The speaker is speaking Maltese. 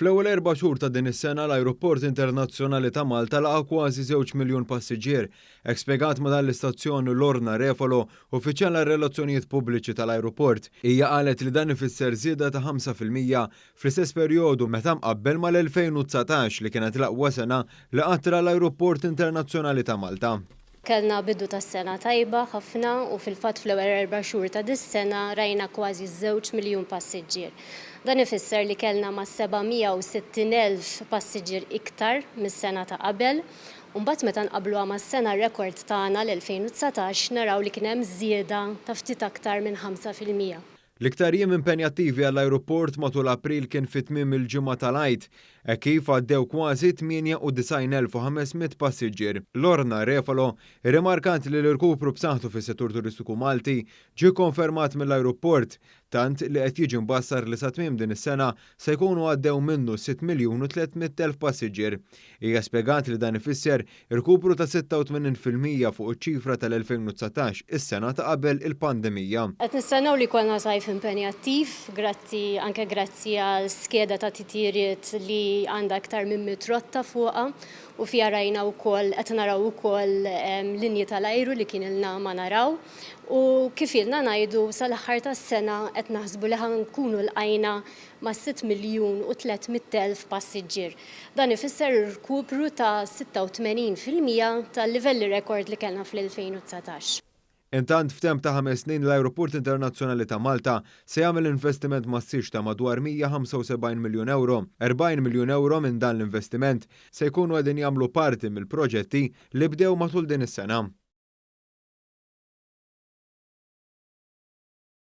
Fl-ewwel 4 xhur ta' din is-sena l-Ajruport Internazzjonali ta' Malta laqa' kważi 2 miljun passiġġier. Hekk spjegat ma' dan l-istazzjon Lorna Refalo, uffiċjal għar-relazzjonijiet pubbliċi tal-ajruport. Hija qalet li dan ifisser żieda ta' 5% fl-istess perjodu meta mqabbel mal-2019 li kienet l-aqwa sena li qatt ra l-Ajruport Internazzjonali ta' Malta. Kellna bidu tas-sena tajba ħafna u fil-fatt fl-ewwel 4 xhur ta' dis-sena rajna kważi 2 miljun passiġġier. Dan ifisser li kellna ma' 760,000 passiġġier iktar mis-sena ta' qabel. U mbagħad meta nqabbluha mas-sena rekord tagħna l-2019 naraw li kien hemm żieda ta' ftit aktar minn 5%. L-iktar jiem impenjattivi għall-ajruport matul April kien fi tmiem il-ġimgħa tal-Għid, hekk kif għaddew kważi 98,500 passiġġier. Lorna Refalo irrimarkat li l-irkupru b'saħħtu fis-settur turistiku Malti ġie konfermat mill-ajruport, tant li qed jiġi mbassar li sa tmiem din is-sena se jkunu għaddew minnu 6 miljun u 300,000 passiġġier. Hija spjegat li dan ifisser irkupru ta' 86% fuq iċ-ċifra tal-2019, is-sena ta' qabel il-pandemija. Qed nistennew li jkollna sajf impenjattiv, grazzi anke grazzi għal skeda ta' titjiriet li għandha aktar minn 100 rotta fuqha u fiha rajna wkoll qed naraw ukoll linji tal-ajru li kien ilna ma naraw. U kif ilna ngħidu, sal-aħħar tas-sena qed naħsbu li ħa nkunu lqajna ma' 6 miljun u 300,000 passiġġier. Dan ifisser irkupru ta' 86% tal-livelli rekord li kellna fl-2019. Intant, f'temp ta' 5 snin l-Ajruport Internazzjonali ta' Malta se jagħmel investiment massiċ ta' madwar 175 miljun euro. 40 miljun euro minn dan l-investiment se jkunu qegħdin jagħmlu parti mill-proġetti li bdew matul din is-sena.